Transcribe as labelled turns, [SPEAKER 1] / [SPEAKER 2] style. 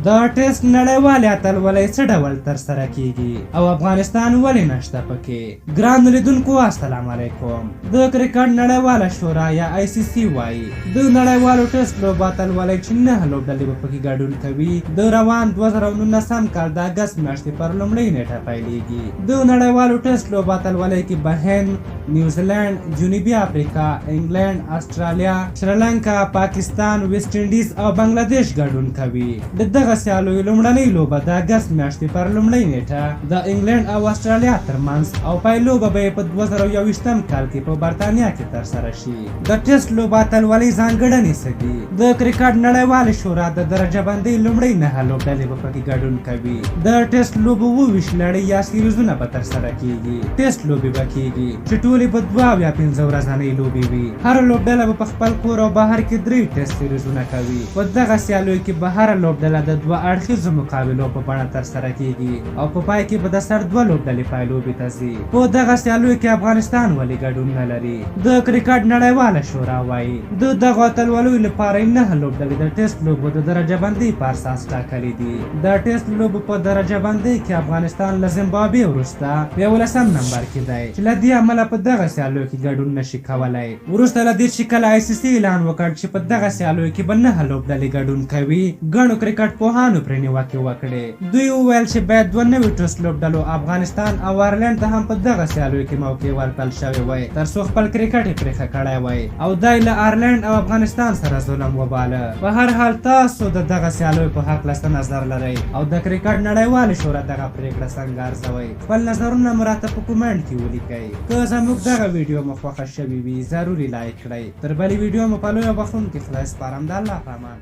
[SPEAKER 1] د ټیسټ نړیوالې اتلولۍ څه ډول ترسره کیږي او افغانستان ولې نشته پکې؟ ګرانو لیدونکو السلام علیکم. د کرکټ نړیواله شورا یا آی سي سي وایي د نړیوالو ټیسټ لوبو اتلولۍ چې 9 لوبډلې به پکې ګډون کوي د روان 2019 کال د اګست میاشتې پر لومړۍ نیټه پیلیږي. د نړیوالو ټیسټ لوبو اتلولۍ کې به هند، نیوزیلنډ، جنوبي افریقا، انګلنډ، اسټرالیا، شریلانکا، پاکستان، ویسټ انډیز او بنګله دېش ګډون کوي. د دغه سیالیو لومړنۍ لوبه د اګست میاشتې پر لومړۍ نیټه د انګلنډ او اسټرالیا ترمنځ او پایلوبه به یې په 2021 کال کې په برتانیا کې ترسره شي. د ټیسټ لوبو اتلولۍ ځانګړنې څه دي؟ د کرکټ نړیوالې شورا د درجه بندۍ لومړۍ 9 لوبډلې به پکې ګډون کوي. د ټیسټ لوبو 27 لړۍ یا سیریزونه به ترسره کیږي. ټیسټ لوبې به کیږي چې ټولې به 2 یا 5 ورځنۍ لوبې وي. هره لوبډله به په خپل کور او بهر کې 3 ټیسټ سیریزونه کوي. په دغه سیالیو کې به هره لوبډله د 2 اړخیزو مقابلو په بڼه ترسره کیږي او په پای کې به د سر 2 لوبډلې پایلوبې ته ځي. په دغه سیالیو کې افغانستان ولې ګډون نه لري؟ د کرکټ نړیواله شورا وایي د دغو اتلولیو لپاره یې 9 لوبډلې د ټیسټ لوبو د درجه بندۍ په اساس ټاکلې دي. د ټیسټ لوبو په درجه بندۍ کې افغانستان له زمبابوې وروسته 11 نمبر کې دی چې له دې امله په دغه سیالیو کې ګډون نشي کولی. وروسته له دې چې کله آی سي سي اعلان وکړ چې په دغه سیالیو کې به 9 لوبډلې ګډون کوي، ګڼو کرکټ پوهانو پرې نیوکې وکړې. دوی وویل چې باید 2 نوي ټیسټ لوبډلو افغانستان او آیرلنډ ته هم په دغه سیالیو کې موقع ورکړل شوې وای ترڅو خپل کرکټ یې پرې ښه کړی وای او دا یې له آیرلنډ او افغانستان سره ظلم وباله. په هر حال تاسو د دغه سیالیو په هکله څه نظر لرئ او د کرکټ نړیوالې شورا دغه پریکړه څنګه ارزوئ؟ خپل نظرونه مو راته په کومنټ کې ولیکئ. که زموږ دغه ویډیو مو خوښه شوې وي ضرور یې لایک کړئ. تر بلې ویډیو مو په لوی او بخښونکي خدای سپارم. د الله په امان.